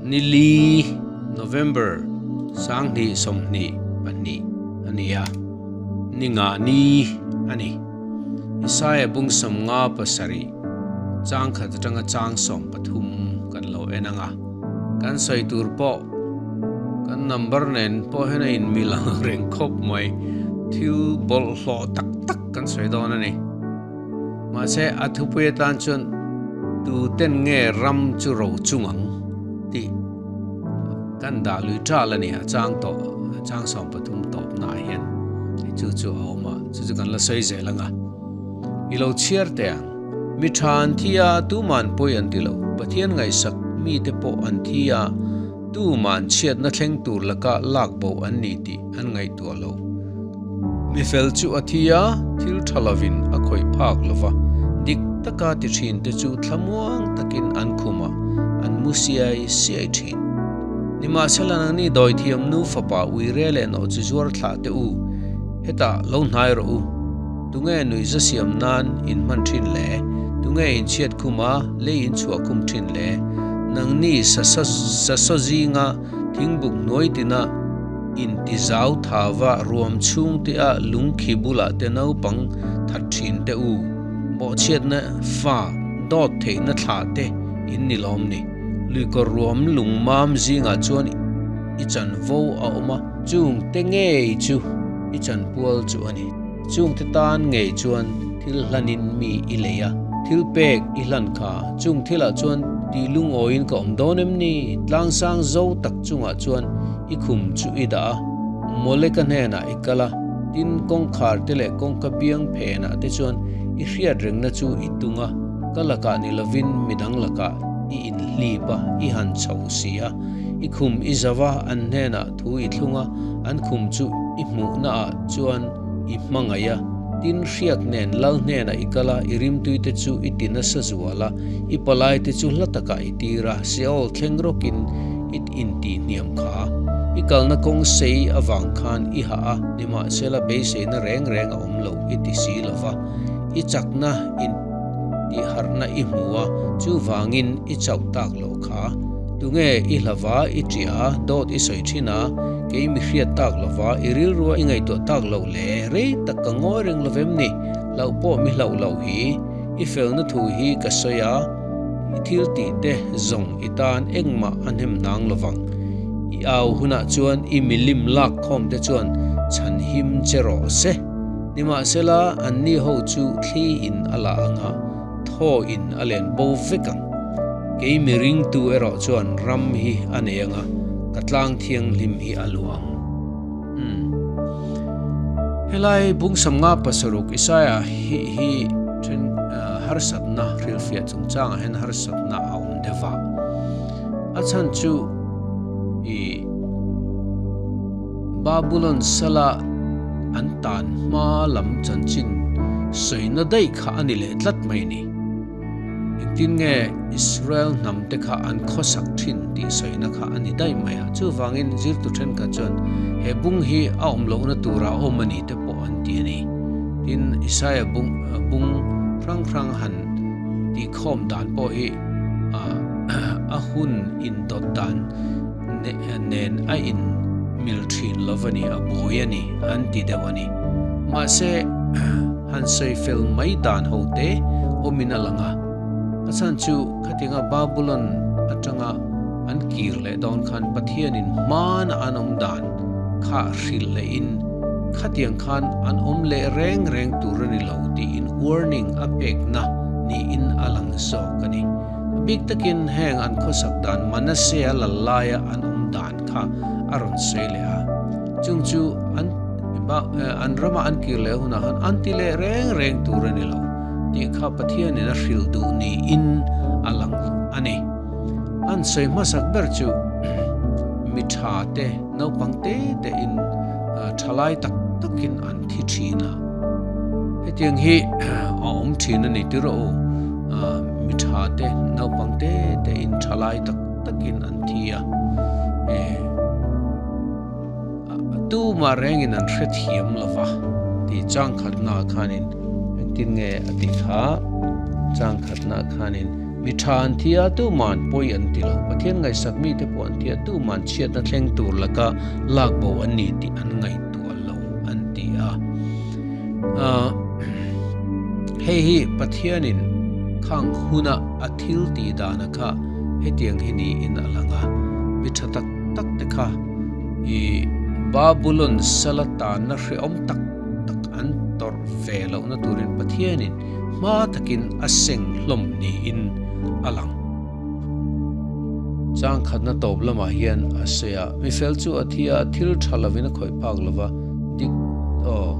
Nili, November, 2022 a ni a, ni nga ni a ni. Isaiah bung 57 chang khat atanga chang 13 kan lo en anga. Kan sawi tur pawh kan number nen pawh hian a inmil ang reng khawp mai. Thil bawlhhlawh tak tak kan sawi dawn a ni. Mahse a thupui atan chuan tuten nge ram chu ro chung ang tih kan dah lui ṭal a ni a chang tawh chang 13 tawpnaah hian hei chu chu a awm a, chu chu kan la sawi zel ang a. I lo chhiar teh ang. Mi ṭha an thi a, tuman pawi an ti lo. Pathian ngaihsak mite pawh an thi a, tuman chhiatna thleng tur laka lak bo an ni tih an ngaihtuah lo. Mi fel chu a thi a, thil tha lovin a khawih phak lo va, dik taka ti thin te chu thlamuang takin an khum a, an mu siai siai thin. Nimahsela nangni dawithiam nu fapa uire leh nawh chi zuar thlah teh u, hetah lo hnai rawh u. Tunge nuihza siam nan in hman thin le? Tunge in chhiat khum a, lei in chhuah khum thin le? Nangni sa sa zinga thingbuk hnuai tina Inti zau thava ruam chhung te a lungkhi bulah te naupang that thin te u, bawhchhiatna fa dawt theihna thlah te in ni lawm ni. Luikawr ruam lungmam zingah chuan i chanvo a awm a, chung te ngei chu i chanpual chu a ni. Chung te tan ngei chuan thil hlanin mi i lei a, thil pek i hlan kha. Chung thilah chuan tih lungawiin ka awm dawn em ni? Tlangsang zo tak chungah chuan i khum chu i dah a, Moleka hnenah i kal a, tin kawngkhar te leh kawngka biang phenah te chuan i hriat rengna chu i tung a, ka lakah ni lovin midang lakah i inhlip a, i han chho si a, i khum i zau a, an hnenah thu i thlung a, an khum chu i hmuhnaah chuan i hmangaih a, tin hriak nen lal hnenah i kal a, i rimtui te chu i ti nasa zual a, i palai te chu hla takah i tir a, Seol thleng rawkin i intih hniam kha. I kalna kawng sei avang khan i hah a, nimahsela beiseina reng reng a awm lo i ti si lo va, i chakna in tihharhna i hmu a, chuvangin i chauh tak loh kha. Tunge i hlava i ṭiah a, dawt i sawi ṭhin a, kei mi hriat tak lova i rilrua i ngaihtuah tak loh le, rei tak ka ngawi reng lo vem ni, hlauh pawh mi hlauh loh hi, i felna thu hi ka sawi a, i thil tih te zawng i tan engmah a hnem nang lovang. I au hunah chuan i milim lak khawm te chuan chhan him che rawh se. Nimahsela anni ho chu thli in a la ang a, thaw in a len bo vek ang. Kei mi ringtu erawh chuan ram hi a nei ang a, ka tlang thianghlim hi a luah ang. Umm. Helai bung 57 Isaiah hi hi then harsatna hrilhfiah chungchangah hian harsatna a awm deuh a. A chhan chu i Babulon sala an tan hma lam chanchin sawina daih kha a ni leh tlat mai a ni. Engtin nge Israel hnam te kha an khawsak thin tih sawina kha a ni daih mai a. Chuvangin zirtu thenkhat chuan he bung hi a awm lohna tura awm a ni te pawh an ti a ni. Tin, Isaiah bung bung hrang hrang han tihkhawm dan pawh hi a hun indawt dan nen a in mil thin lo a ni, a buai a ni an ti deuh a ni. Mahse, han sawi fel mai dan ho te awmin a lang a, a chhan chu khatinga Babulon atanga an kir leh dawn khan Pathianin hmana an awm dan kha hrilh lehin khatiang khan an awm leh reng reng tur a ni lo tiin warning a pekna niin a lang zawk a ni. A bik takin heng an khawsak dan Manasseh-a lal laia an awm dan kha a rawn sawi leh a. Chung chu an an rama an kir leh hunah khan an ti leh reng reng tur a ni lo tih kha Pathianin a hrilh duh niin a lang a ni. An sawi hmasak ber chu mi tha te, naupang te tein thalai tak takin an thi thin a. Hetiang hi a awm thin a ni tirh u. Mi tha te, naupang te tein thalai tak takin an thi a. Tumah rengin an hrethiam lo va tih changkhatnaah khanin engtin nge a tih kha? Changkhatnaah khanin. Mi tha an thi a, tuman pawi an ti lo. Pathian ngaihsak mite pawh an thi a, tuman chhiatna thleng tur laka lak bo an ni tih an ngaihtuah lo an ti a. Hei hi Pathianin khang huna a thil tih dana kha hetiang hi niin a lang a, mi tha tak tak te kha i Babulon sala tanna hrehawm tak tak an tawrh ve lohna turin Pathianin hma takin a seng hlawm niin a lang. Chang khatna tawp lamah hian a sawi a, mi fel chu a thi a, thil tha lovin a khawih phak lova, dik aw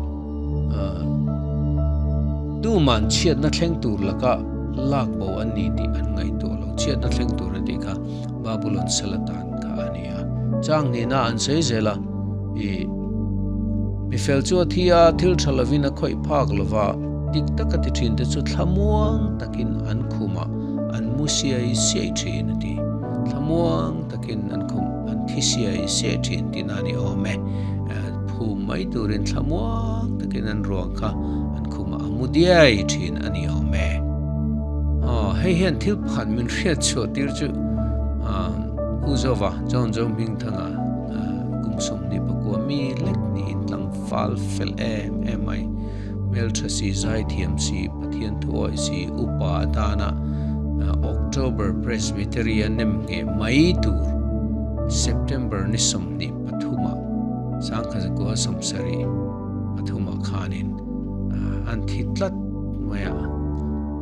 tuman chhiatna thleng tur laka lak bo an ni tih an ngaihtuah lo, chhiatna thleng tur a tih kha Babulon sal atan kha a ni a. Chang hnihna an sawi zel a, i mi fel chu a thi a, thil tha lovin a khawih phak lova, dik taka ti thin te chu thlamuang takin an khum a, an mu siai siai thin a ti. Thlamuang takin an khum, an thi siai siai thin tih na ni awm e. Phum mai turin thlamuang takin an ruang kha an khum a, a mu diai thin a ni awm e. Aw, hei hian thil pakhat min hriat chhuah tir chu U Zova, John Zo Hmingthanga kum 24 mi lek niin tlangval fel em em mai. Hmeltha si, zaithiam si, Pathian thuawih si, upa atana October Presbytery a nem ngheh mai tur September ni 23 ah Sangkhazakuha 73 ah khanin an thi tlat mai a.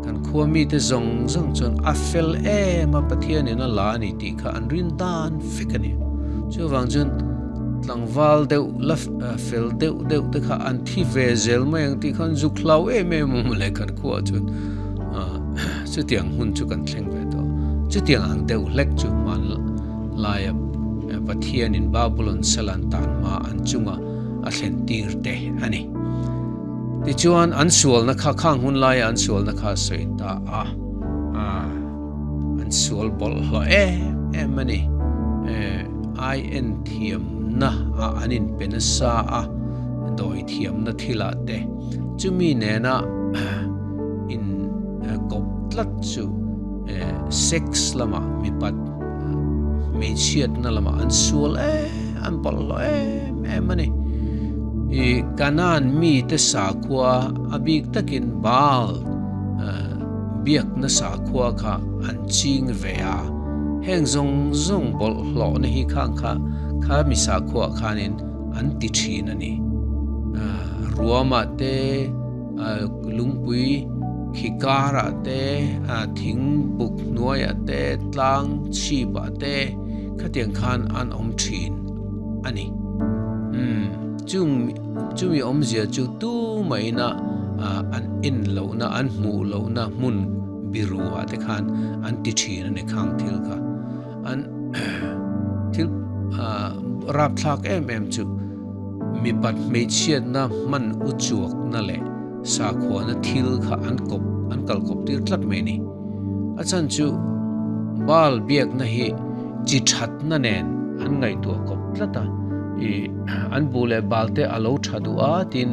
Kan khua mite zawng zawng chuan a fel em a, Pathianin a la a ni tih kha an rin dan vek a ni. Chuvang chuan tlangval deuh la fel deuh deuh te kha an thi ve zel mai ang tih khan zuk hlau em em a mawle kan khuaah chuan chutiang hmun chu kan thleng ve tawh. Chutiang ang deuh hlek chu hmanlaia Pathianin Babulon sal an tan hma an chunga a thlen tir te a ni. Tichuan an sualna kha khang hun laia an sualna kha a sawi ta a, an sual bawlhhlawh em em a ni. Ai en thiamna ah an inpe nasa a, dawi thiamna thilah te chumi nena in kawp tlat chu sex lamah mipat hmeichhiatna lamah an sual em an bawlhhlawh em em a ni. I Kanaan mite sakhua a bik takin Baal biakna sakhua kha an ching ve a, heng zawng zawng bawlhhlawhna hi khang kha kha mi sakhua khanin an ti thin a ni. Ruamah te lungpui khi karah te thing buk hnuaiah te tlang chhipah te khatiang khan an awm thin a ni. Umm chung chumi awmzia chu tu maina an en lohna an hmuh lohna hmun biru ah te khan an ti thin a ni khang thil kha an thil rapthlak em em chu mipat hmeichhiatna hman u chuakna leh sakhuana thil kha an kawp an kal kawp tir tlat mai a ni. A chhan chu Baal biakna hi chi thatna nen an ngaihtuah kawp tlat a, i an buh leh bal te a lo tha duh a tin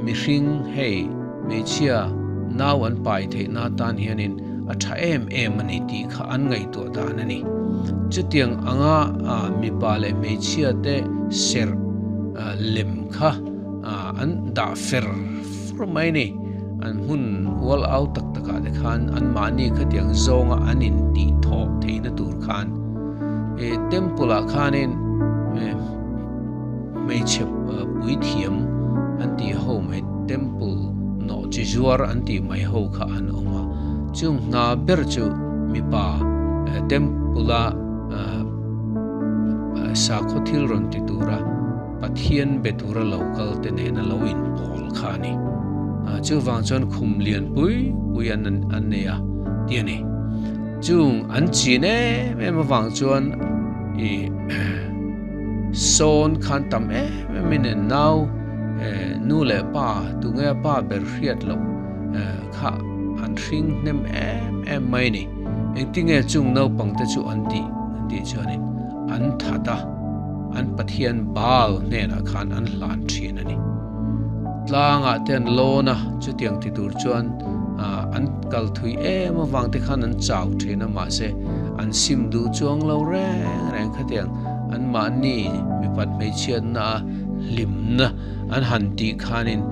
mihring hei hmeichhia nau an pai theihna atan hianin a tha em em a ni tih kha an ngaihtuah dan a ni. Chutiang anga mipa leh hmeichhia te serh lem kha an dah fer fur mai a ni. An hmun ual au tak takah te khan anmahni khatiang zawnga an intih thawh theihna tur khan temple ah khanin hmeichhe puithiam an tih ho mai temple nawh chi zuar an tih mai ho kha an awm a, chung hna ber chu mipa temple a sakhaw thil rawn ti tura Pathian be tura lo kal te nena lo inpawl kha a ni. Chuvang chuan khum lian pui pui an an nei a ti a ni. Chung an chin em em avang chuan i sawn khan tam em em in an nau nu leh pa tunge a pa ber hriat loh kha an hring hnem em em mai a ni. Engtinge chung naupang te chu an tih an tih chuanin an that a. An Pathian Baal hnenah khan an hlan thin a ni. Tlangah te an lawn a, chutiang ti tur chuan an. An kal thui em avang te khan an chau thin a, mahse an sim duh chuang lo reng reng khatiang anmahni mipat hmeichhiatna a hlimna an han tih khanin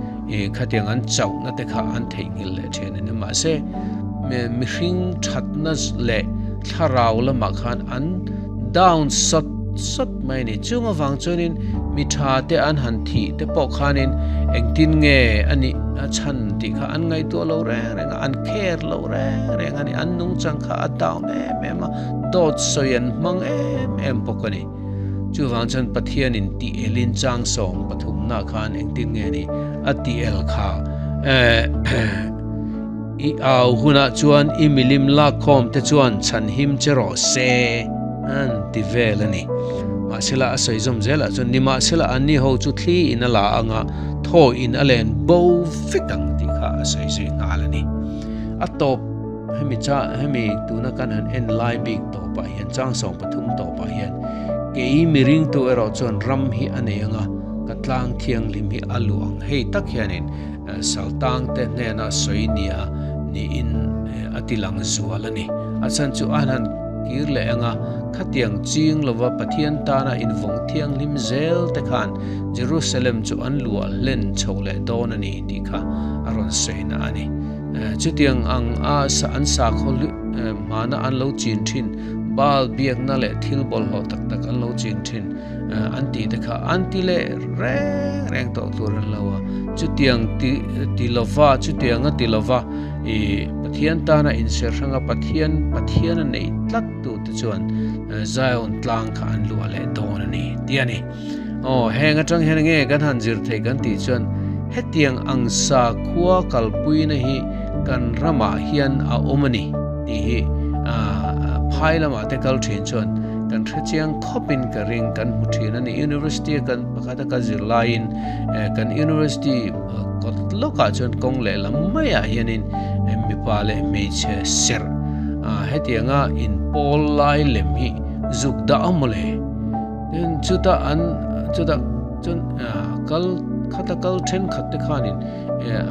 khatiang an chauhna te kha an theihnghilh leh thin a ni. Mahse mihring thatna leh thlarau lamah khan an down sawt sawt mai a ni. Chung avang chuanin mi tha te an han thih te pawh khanin engtin nge a nih a chhan tih kha an ngaihtuah lo reng reng a, an care lo reng reng a ni. An nungchang kha a down em em a, dawt sawi an hmang em em bawk a ni. Chuvang chuan Pathianin tih elin chang 13 na khan engtin nge ni a tih el kha I au hunah chuan i milim lakkhawm te chuan chhanhim che rawh se an ti vel a ni. Mahsela a sawi zawm zelah chuan nimahsela anni ho chu thli in a la anga thaw in a len bo vek ang tih kha a sawi zui nghal a ni. A tawp hemi cha hemi tuna kan han en lai bik tawpah hian chang 13 tawpah hian kei miringtu erawh chuan ram hi a nei anga ka tlang thianghlim hi a luh ang hei tak hianin Saltangte hnena sawi nia niin a ti lang zual a ni. A chhan chu a han kir leh anga khatiang ching lova Pathian tana invawng thianghlim zel te khan Jerusalem chu an luah hlen chho leh dawn a ni tih kha a rawn sawina a ni. Chutiang ang a an sakhaw hmana an lo chin thin Baal biakna leh thil bawlhhlawh tak tak an lo chin thin an tih te kha an ti leh reng reng tawh tur an lo a, chutiang ti ti lova chutianga ti lova ih Pathian tana inser hranga Pathian Pathian a neih tlat tu te chuan Zion tlang kha an luah leh dawn a ni tih a ni. Aw heng atang hian nge kan han zir theih kan tih chuan hetiang ang sakhua kalpuina hi kan ramah hian a awm a ni tih hi ah phai lamah te kal thin chuan Kan hrechiang khawpin ka ring kan hmu thin a ni. University a kan pakhat a ka zir laiin kan university kawt lawkah chuan kawng lehlam maiah hianin mipa leh hmeichhe serh hetianga inpawl lai lem hi zuk dah a mawle. Tin chuta an chuta chuan kal khata kal thenkhat te khanin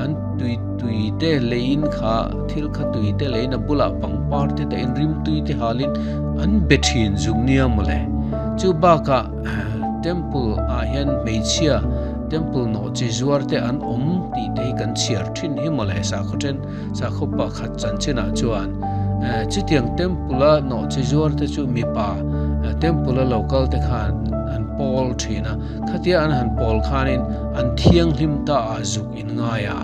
an tui tui te leiin kha thil kha tui te leiin a bulah pangpar te te in rim tui te halin an be thin zuk nia mawle chu bakah temple ah hian hmeichhia temple nawh chi zuar te an awm tih te hi kan chhiar thin hi mawle sakhaw then sakhaw pakhat chanchinah chuan chutiang temple a nawh chi zuar te chu mipa temple a lo kal te khan an pawl thin a. Khatia an han pawl khanin an thianghlim ta a zuk in ngai a.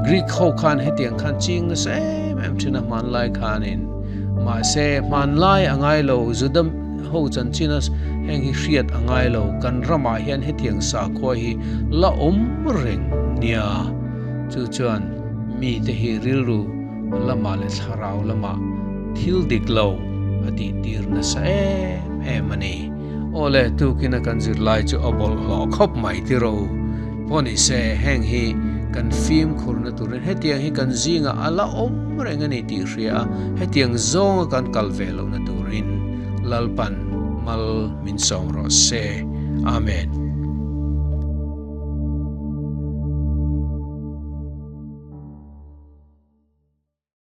Greek ho khan hetiang khan ching nasa em em thin a hmanlai khanin. Mahse hmanlai a ngai lo, Juda ho chanchin a heng hi hriat a ngai lo, kan ramah hian hetiang sakhua hi la awm reng nia. Chu chuan mite hi rilru lamah leh thlarau lamah thil dik lo a tihtir nasa em em a ni. Aw le, tukin a kan zirlai chu a bawlhhlawh khawp mai ti rawh u. Pawh ni se, heng hi kan fimkhurna turin hetiang hi kan zingah a la awm reng a ni tih hria a, hetiang zawnga kan kal ve lohna turin Lalpan mal min sawm rawh se. Amen.